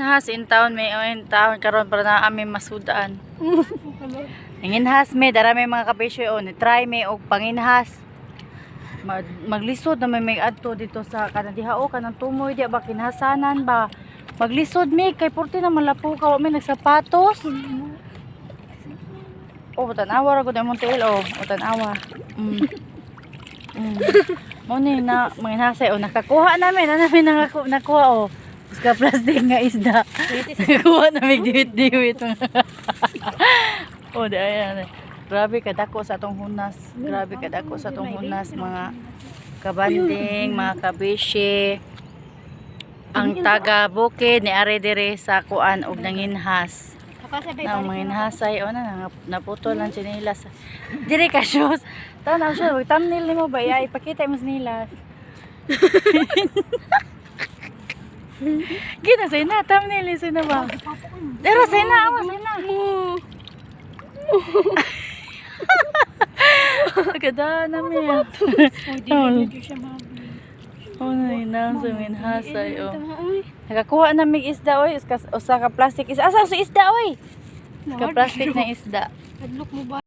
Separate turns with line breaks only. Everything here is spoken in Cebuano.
Nanginhas in town may, oh, in town karon para na ami masudan. Nanginhas me, dara may mga kabesyo, oh, ni try me og panginhas. Maglisod na may adto dito sa kanang diha, oh, kanang tumoy diha ba, kinhasanan ba. Maglisod mi kay purti na malapo ka, wa mi nagsapatos. Oh, tan-awa ra gud among tiil, oh, o tan-awa. Mo ni na manginhasay, oh, nakakuha namin, na namin nakuha, oh. Ka plastic nga isda. Nakakuha namin diwit-diwit. Oh, di ayan. Grabe kadako sa atong hunas. Grabe kadako sa atong hunas, mga kabanding, mga kabishi. Ang taga bukid ni are dire sa kuan og nanginhas. Na ang manginhasay, oh, na naputol ang tsinelas. Dire ka shoes. Tanaw siya, wag thumbnail nimo ba ya ipakita mo tsinelas. Kita sa na thumbnail sa na ba? Pero sa na, awa sa na. Ganda na mi. Oh. Oh, na inang sa minhasay, oh. Nakakuha na mig isda, oy, usa ka plastic isda. Asa sa isda, oy? Ka plastic na isda.
Adlok mo ba?